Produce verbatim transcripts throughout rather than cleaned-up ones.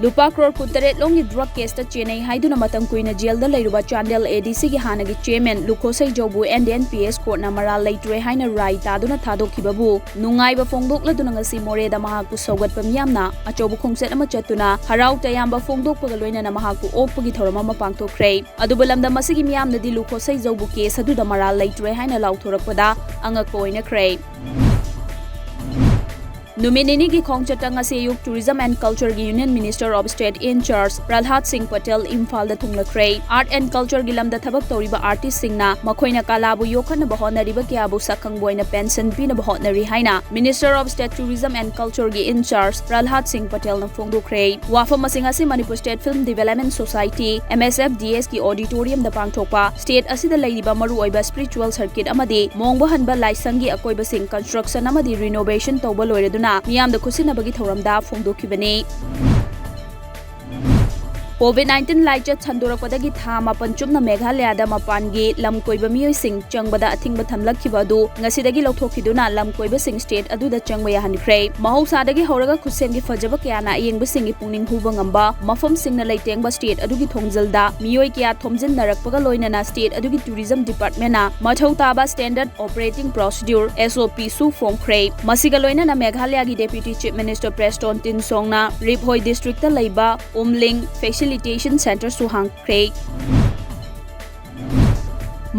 ꯂꯨꯄꯥ ꯀ꯭ꯔꯣꯔ ꯀꯨꯟꯇꯔꯦꯠ ꯂꯣꯝꯒꯤ ꯗ꯭ꯔꯒ ꯀꯦꯁꯇ ꯆꯦꯟꯅꯩ ꯍꯥꯏꯗꯨꯅ ꯃꯇꯝ ꯀꯨꯏꯅ ꯖꯦꯜꯗ ꯂꯩꯔꯨꯕ ꯆꯥꯟꯗꯦꯜ ꯑꯦ ꯗꯤ ꯁꯤꯒꯤ ꯍꯥꯟꯅꯒꯤ ꯆꯤꯌꯔꯃꯦꯟ ꯂꯨꯈꯣꯁꯩ ꯖꯧꯕꯨ N D N P S ꯀꯣꯔꯠꯅ ꯃꯔꯥꯜ ꯂꯩꯇ꯭ꯔꯦ ꯍꯥꯏꯅ ꯔꯥꯏ ꯇꯥꯗꯨꯅ ꯊꯥꯗꯣꯛꯈꯤꯕꯕꯨ ꯅꯨꯡꯉꯥꯏꯕ ꯐꯣꯡꯗꯣꯛꯂꯗꯨꯅ ꯉꯁꯤ ꯃꯣꯔꯦꯗ ꯃꯍꯥꯛꯄꯨ ꯁꯧꯒꯠꯄ ꯃꯤꯌꯥꯝꯅ ꯑꯆꯧꯕ ꯈꯣꯡꯆꯠ ꯑꯃ ꯆꯠꯇꯨꯅ ꯍꯔꯥꯎ ꯇꯌꯥꯝꯕ ꯐꯣꯡꯗꯣꯛꯄꯒ ꯂꯣꯏꯅꯅ ꯃꯍꯥꯛꯄꯨ ꯑꯣꯛꯄꯒꯤ ꯊꯧꯔꯝ ꯑꯃ ꯄꯥꯡꯊꯣꯛꯈ꯭ꯔꯦ꯫ ꯑꯗꯨꯕꯨ ꯂꯝꯗꯝ ꯑꯁꯤꯒꯤ ꯃꯤꯌꯥꯝꯅꯗꯤ ꯂꯨꯈꯣꯁꯩ ꯖꯧꯕꯨ ꯀꯦꯁ ꯑꯗꯨꯗ ꯃꯔꯥꯜ ꯂꯩꯇ꯭ꯔꯦ ꯍꯥꯏꯅ ꯂꯥꯎꯊꯣꯔꯛꯄꯗ ꯑꯉꯛꯄ ꯑꯣꯏꯅꯈ꯭ꯔꯦ꯫ ꯅꯨꯃꯤꯠ ꯅꯤꯅꯤꯒꯤ ꯈꯣꯡꯆꯠꯇ ꯉꯁꯤ ꯑꯌꯨꯛ Tourism and Culture ꯒꯤ Union Minister of State in charge ꯄ꯭ꯔꯍꯂꯥꯗ ꯁꯤꯡ ꯄꯇꯦꯜ ꯏꯝꯐꯥꯜꯗ ꯊꯨꯡꯂꯈ꯭ꯔꯦ꯫ Art and Culture ꯒꯤ ꯂꯝꯗ ꯊꯕꯛ ꯇꯧꯔꯤꯕ artist ꯁꯤꯡꯅ ꯃꯈꯣꯏꯅ ꯀꯂꯥꯕꯨ ꯌꯣꯛꯈꯠꯅꯕ ꯍꯣꯠꯅꯔꯤꯕ ꯀꯌꯥꯕꯨ ꯁꯛꯈꯪꯕ ꯑꯣꯏꯅ pension ꯄꯤꯅꯕ ꯍꯣꯠꯅꯔꯤ ꯍꯥꯏꯅ Minister of State Tourism and Culture ꯒꯤ in charge ꯄ꯭ꯔꯍꯂꯥꯗ ꯁꯤꯡ ꯄꯇꯦꯜꯅ ꯐꯣꯡꯗꯣꯛꯈ꯭ꯔꯦ꯫ ꯋꯥꯐꯝ ꯑꯁꯤꯡ ꯑꯁꯤ Manipur State Film Development Society, M S F D S ꯀꯤ auditorium ꯗ ꯄꯥꯡꯊꯣꯛꯄ state ꯑꯁꯤꯗ ꯂꯩꯔꯤꯕ ꯃꯔꯨꯑꯣꯏꯕ spiritual circuit ꯑꯃꯗꯤ ꯃꯣꯡꯕ ꯍꯟꯕ ꯂꯥꯏꯁꯪꯒꯤ ꯑꯀꯣꯏꯕꯁꯤꯡ construction ꯑꯃꯗꯤ renovation ꯇꯧꯕ ꯂꯣꯏꯔꯗꯨꯅ ꯃꯤꯌꯥꯝꯗ ꯈꯨꯠꯁꯤꯟꯅꯕꯒꯤ ꯊꯧꯔꯝꯗ ꯐꯣꯡꯗꯣꯛꯈꯤꯕꯅꯤ꯫ COVID nineteen ꯂꯥꯏꯆꯠ ꯁꯟꯗꯣꯔꯛꯄꯗꯒꯤ ꯊꯥ ꯃꯥꯄꯟ ꯆꯨꯞꯅ ꯃꯦꯘꯥꯂꯌꯥꯗ ꯃꯄꯥꯟꯒꯤ ꯂꯝ ꯀꯣꯏꯕ ꯃꯤꯑꯣꯏꯁꯤꯡ ꯆꯪꯕꯗ ꯑꯊꯤꯡꯕ ꯊꯝꯂꯛꯈꯤꯕ ꯑꯗꯨ ꯉꯁꯤꯗꯒꯤ ꯂꯧꯊꯣꯛꯈꯤꯗꯨꯅ ꯂꯝ ꯀꯣꯏꯕꯁꯤꯡ state ꯑꯗꯨꯗ ꯆꯪꯕ ꯌꯥꯍꯟꯈ꯭ꯔꯦ꯫ ꯃꯍꯧꯁꯥꯗꯒꯤ ꯍꯧꯔꯒ ꯈꯨꯠꯁꯦꯝꯒꯤ ꯐꯖꯕ ꯀꯌꯥꯅ ꯑꯌꯦꯡꯕꯁꯤꯡꯒꯤ ꯄꯨꯛꯅꯤꯡ ꯍꯨꯕ ꯉꯝꯕ ꯃꯐꯝꯁꯤꯡꯅ ꯂꯩꯇꯦꯡꯕ state ꯑꯗꯨꯒꯤ ꯊꯣꯡꯖꯤꯜꯗ ꯃꯤꯑꯣꯏ ꯀꯌꯥ ꯊꯣꯝꯖꯤꯟꯅꯔꯛꯄꯒ ꯂꯣꯏꯅꯅ state ꯑꯗꯨꯒꯤ tourism department ꯅ ꯃꯊꯧ ꯇꯥꯕ standard operating procedure, S O P, ꯁꯨ ꯐꯣꯡꯈ꯭ꯔꯦ꯫ ꯃꯁꯤꯒ ꯂꯣꯏꯅꯅ ꯃꯦꯘꯥꯂꯌꯥꯒꯤ Deputy Chief Minister ꯄ꯭ꯔꯦꯁꯇꯣꯟ ꯇꯤꯟꯁꯣꯡꯅ ꯔꯤꯞ ꯍꯣꯏ district ꯇ ꯂꯩꯕ ꯎꯝꯂꯤꯡ facilitation centre ꯁꯨ ꯍꯥꯡꯈ꯭ꯔꯦ꯫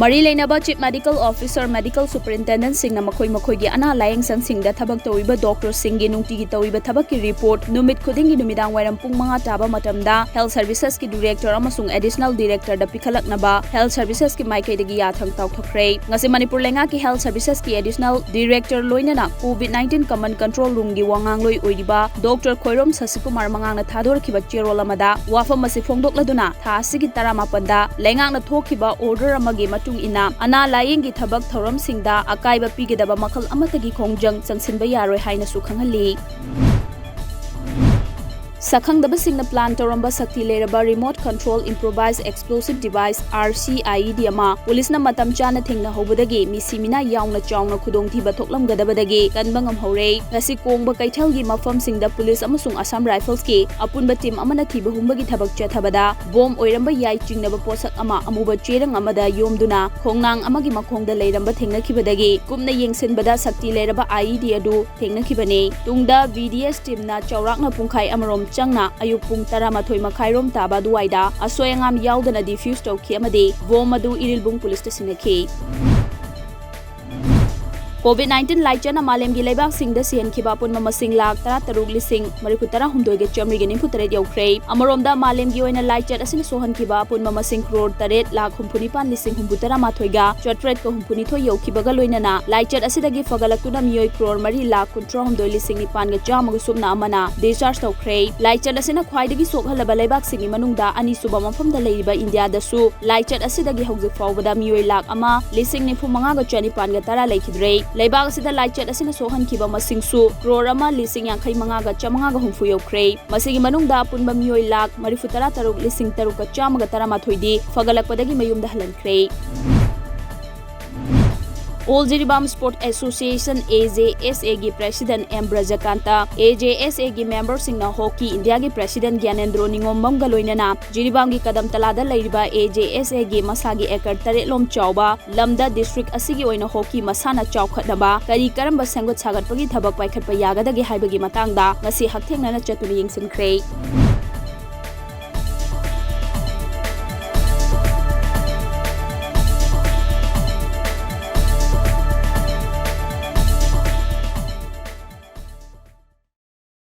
ꯃꯔꯤ ꯂꯩꯅꯕ Chief Medical Officer, Medical Superintendent ꯁꯤꯡꯅ ꯃꯈꯣꯏ ꯃꯈꯣꯏꯒꯤ ꯑꯅꯥ ꯂꯥꯌꯦꯡ ꯁꯪꯁꯤꯡꯗ ꯊꯕꯛ ꯇꯧꯔꯤꯕ doctor ꯁꯤꯡꯒꯤ ꯅꯨꯡꯇꯤꯒꯤ ꯇꯧꯔꯤꯕ ꯊꯕꯛꯀꯤ report ꯅꯨꯃꯤꯠ ꯈꯨꯗꯤꯡꯒꯤ ꯅꯨꯃꯤꯗꯥꯡ ꯋꯥꯏꯔꯝ ꯄꯨꯡ ꯃꯉꯥ ꯇꯥꯕ ꯃꯇꯝꯗ Health Services ꯀꯤ Director ꯑꯃꯁꯨꯡ Additional Director ꯗ ꯄꯤꯈꯠꯂꯛꯅꯕ Health Services ꯀꯤ ꯃꯥꯏꯀꯩꯗꯒꯤ ꯌꯥꯊꯪ ꯇꯧꯊꯣꯛꯈ꯭ꯔꯦ꯫ ꯉꯁꯤ ꯃꯅꯤꯄꯨꯔ ꯂꯩꯉꯥꯛꯀꯤ Health Services ꯀꯤ Additional Director ꯂꯣꯏꯅꯅ COVID nineteen Command Control Room ꯒꯤ ꯋꯥꯉꯥꯡꯂꯣꯏ ꯑꯣꯏꯔꯤꯕ Doctor ꯈꯣꯏꯔꯣꯝ ꯁꯁꯤꯀꯨꯃꯥꯔ ꯃꯉꯥꯡꯅ ꯊꯥꯗꯣꯔꯛꯈꯤꯕ ꯆꯦꯔꯣꯜ ꯑꯃꯗ ꯋꯥꯐꯝ ꯑꯁꯤ ꯐꯣꯡꯗꯣꯛꯂꯗꯨꯅ ꯊꯥ ꯑꯁꯤꯒꯤ ꯇꯔꯥꯃꯥꯄꯟꯗ ꯂꯩꯉꯥꯛꯅ ꯊꯣꯛꯈꯤꯕ order ꯑꯃꯒꯤ ꯃꯇꯨꯡ ꯏꯟꯅ ꯑꯅꯥ ꯂꯥꯌꯦꯡꯒꯤ ꯊꯕꯛ ꯊꯧꯔꯝꯁꯤꯡꯗ ꯑꯀꯥꯏꯕ ꯄꯤꯒꯗꯕ ꯃꯈꯜ ꯑꯃꯠꯇꯒꯤ ꯈꯣꯡꯖꯪ ꯆꯪꯁꯤꯟꯕ ꯌꯥꯔꯣꯏ ꯍꯥꯏꯅꯁꯨ ꯈꯪꯍꯜꯂꯤ꯫ ꯁꯛꯈꯪꯗꯕꯁꯤꯡꯅ plan ꯇꯧꯔꯝꯕ ꯁꯛꯇꯤ ꯂꯩꯔꯕ Remote Control Improvised Explosive Device, R C I E D, ꯑꯃ ꯄꯨꯂꯤꯁꯅ ꯃꯇꯝ ꯆꯥꯅ ꯊꯦꯡꯅꯍꯧꯕꯗꯒꯤ ꯃꯤꯁꯤ ꯃꯤꯅꯥ ꯌꯥꯎꯅ ꯆꯥꯎꯅ ꯈꯨꯗꯣꯡꯊꯤꯕ ꯊꯣꯛꯂꯝꯒꯗꯕꯗꯒꯤ ꯀꯟꯕ ꯉꯝꯍꯧꯔꯦ꯫ ꯉꯁꯤ ꯀꯣꯡꯕ ꯀꯩꯊꯦꯜꯒꯤ ꯃꯐꯝꯁꯤꯡꯗ ꯄꯨꯂꯤꯁ ꯑꯃꯁꯨꯡ Assam Riflesꯀꯤ ꯑꯄꯨꯟꯕ team ꯑꯃꯅ ꯊꯤꯕ ꯍꯨꯝꯕꯒꯤ ꯊꯕꯛ ꯆꯠꯊꯕꯗ bomb ꯑꯣꯏꯔꯝꯕ ꯌꯥꯏ ꯆꯤꯡꯅꯕ ꯄꯣꯠꯁꯛ ꯑꯃ ꯑꯃꯨꯕ ꯆꯦꯔꯪ ꯑꯃꯗ ꯌꯣꯝꯗꯨꯅ ꯈꯣꯡꯅꯥꯡ ꯑꯃꯒꯤ ꯃꯈꯣꯡꯗ ꯂꯩꯔꯝꯕ ꯊꯦꯡꯅꯈꯤꯕꯗꯒꯤ ꯀꯨꯞꯅ ꯌꯦꯡꯁꯤꯟꯕꯗ ꯁꯛꯇꯤ ꯂꯩꯔꯕ I E D ꯑꯗꯨ ꯊꯦꯡꯅꯈꯤꯕꯅꯤ꯫ ꯇꯨꯡꯗ V D S teamꯅ ꯆꯥꯎꯔꯥꯛꯅ ꯄꯨꯡꯈꯥꯏ ꯑꯃꯔꯣꯝ ꯆꯪꯅ ꯑꯌꯨꯛ ꯄꯨꯡ ꯇꯔꯥꯃꯥꯊꯣꯏ ꯃꯈꯥꯏꯔꯣꯝ ꯇꯥꯕ ꯑꯗꯨꯋꯥꯏꯗ ꯑꯁꯣꯏ ꯑꯉꯥꯝ ꯌꯥꯎꯗꯅ defuse ꯇꯧꯈꯤ ꯑꯃꯗꯤ bomb ꯑꯗꯨ ꯏꯔꯤꯜꯕꯨꯡ ꯄꯨꯂꯤꯁꯇ ꯁꯤꯟꯅꯈꯤ꯫ COVID nineteen ꯂꯥꯏꯆꯠꯅ ꯃꯥꯂꯦꯝꯒꯤ ꯂꯩꯕꯥꯛꯁꯤꯡꯗ ꯁꯤꯍꯟꯈꯤꯕ ꯑꯄꯨꯟꯕ ꯃꯁꯤꯡ ꯂꯥꯈ ꯇꯔꯥ ꯇꯔꯨꯛ ꯂꯤꯁꯤꯡ ꯃꯔꯤꯐꯨ ꯇꯔꯥ ꯍꯨꯝꯗꯣꯏꯒ ꯆꯥꯃꯔꯤꯒ ꯅꯤꯐꯨ ꯇꯔꯦꯠ ꯌꯧꯈ꯭ꯔꯦ꯫ ꯑꯃꯔꯣꯝꯗ, ꯃꯥꯂꯦꯝꯒꯤ ꯑꯣꯏꯅ ꯂꯥꯏꯆꯠ ꯑꯁꯤꯅ ꯁꯣꯛꯍꯟꯈꯤꯕ ꯑꯄꯨꯟꯕ ꯃꯁꯤꯡ ꯀ꯭ꯔꯣꯔ ꯇꯔꯦꯠ ꯂꯥꯈ ꯍꯨꯝꯐꯨ ꯅꯤꯄꯥꯟ ꯂꯤꯁꯤꯡ ꯍꯨꯝꯐꯨ ꯇꯔꯥ ꯃꯥꯊꯣꯏꯒ ꯆꯥꯇ꯭ꯔꯦꯠꯀ ꯍꯨꯝꯐꯨ ꯅꯤꯊꯣꯏ ꯌꯧꯈꯤꯕꯒ ꯂꯣꯏꯅꯅ ꯂꯥꯏꯆꯠ ꯑꯁꯤꯗꯒꯤ ꯐꯒꯠꯂꯛꯇꯨꯅ ꯃꯤꯑꯣꯏ ꯀ꯭ꯔꯣꯔ ꯃꯔꯤ ꯂꯥꯈ ꯀꯨꯟꯊ꯭ꯔꯥ ꯍꯨꯝꯗꯣꯏ ꯂꯤꯁꯤꯡ ꯅꯤꯄꯥꯟꯒ ꯆꯥꯝꯃꯒ ꯁꯨꯞꯅ ꯑꯃꯅ discharge ꯇꯧꯈ꯭ꯔꯦ꯫ ꯂꯥꯏꯆꯠ ꯑꯁꯤꯅ ꯈ꯭ꯋꯥꯏꯗꯒꯤ ꯁꯣꯛꯍꯜꯂꯕ ꯂꯩꯕꯥꯛꯁꯤꯡꯒꯤ ꯃꯅꯨꯡꯗ ꯑꯅꯤꯁꯨꯕ ꯃꯐꯝꯗ ꯂꯩꯔꯤꯕ ꯏꯟꯗꯤꯌꯥꯗꯁꯨ ꯂꯥꯏꯆꯠ ꯑꯁꯤꯗꯒꯤ ꯍꯧꯖꯤꯛ ꯐꯥꯎꯕꯗ ꯃꯤꯑꯣꯏ ꯂꯥꯈ ꯑꯃ ꯂꯤꯁꯤꯡ ꯅꯤꯐꯨ ꯃꯉꯥꯒ ꯆꯅꯤꯄꯥꯟꯒ ꯇꯔꯥ ꯂꯩꯈꯤꯗ꯭ꯔꯦ꯫ ꯂꯩꯕꯥꯛ ꯑꯁꯤꯗ ꯂꯥꯏꯆꯠ ꯑꯁꯤꯅ ꯁꯣꯛꯍꯟꯈꯤꯕ ꯃꯁꯤꯡꯁꯨ ꯀ꯭ꯔꯣꯔ ꯑꯃ ꯂꯤꯁꯤꯡ ꯌꯥꯡꯈꯩ ꯃꯉꯥꯒ ꯆꯥꯃꯉꯥꯒ ꯍꯨꯝꯐꯨ ꯌꯧꯈ꯭ꯔꯦ꯫ ꯃꯁꯤꯒꯤ ꯃꯅꯨꯡꯗ ꯑꯄꯨꯟꯕ ꯃꯤꯑꯣꯏ ꯂꯥꯈ ꯃꯔꯤꯐꯨ ꯇꯔꯥ ꯇꯔꯨꯛ ꯂꯤꯁꯤꯡ ꯇꯔꯨꯛꯀ ꯆꯥꯝꯃꯒ ꯇꯔꯥꯃꯥꯊꯣꯏꯗꯤ ꯐꯒꯠꯂꯛꯄꯗꯒꯤ ꯃꯌꯨꯝꯗ ꯍꯜꯍꯟꯈ꯭ꯔꯦ꯫ All Jiribam Sport Association, A J S A ꯒꯤ president M ꯕ꯭ꯔꯖꯀꯥꯟꯇ, A J S A ꯒꯤ memberꯁꯤꯡꯅ Hockey Indiaꯒꯤ president ꯒ꯭ꯌꯥꯅꯦꯟꯗ꯭ꯔꯣ ꯅꯤꯉꯣꯝꯕꯝꯒ ꯂꯣꯏꯅꯅ ꯖꯤꯔꯤꯕꯥꯝꯒꯤ ꯀꯗꯝꯇꯂꯥꯗ ꯂꯩꯔꯤꯕ A J S A ꯒꯤ ꯃꯁꯥꯒꯤ acre ꯇꯔꯦꯠ ꯂꯣꯝ ꯆꯥꯎꯕ ꯂꯝꯗ district ꯑꯁꯤꯒꯤ ꯑꯣꯏꯅ hockey ꯃꯁꯥꯟꯅ ꯆꯥꯎꯈꯠꯅꯕ ꯀꯔꯤ ꯀꯔꯝꯕ ꯁꯦꯝꯒꯠ ꯁꯥꯒꯠꯄꯒꯤ ꯊꯕꯛ ꯄꯥꯏꯈꯠꯄ ꯌꯥꯒꯗꯒꯦ ꯍꯥꯏꯕꯒꯤ ꯃꯇꯥꯡꯗ ꯉꯁꯤ ꯍꯛꯊꯦꯡꯅꯅ ꯆꯠꯇꯨꯅ ꯌꯦꯡꯁꯤꯟꯈ꯭ꯔꯦ꯫